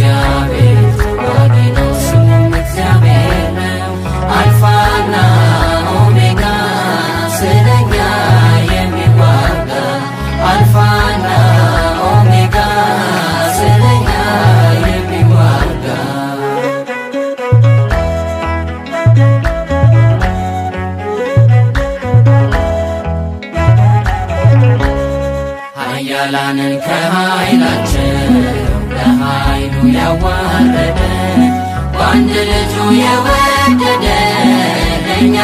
እግዚአብሔር ተዋጊ ነው፣ ስሙም እግዚአብሔር ነው። አልፋና ኦሜጋ ስለኛ የሚዋጋ፣ አልፋና ኦሜጋ ስለኛ የሚዋጋ። ኃያላንን ከኃይላቸው በኃይሉ ያዋረደ፣ በአንድ ልጁ የወደደ ለእኛ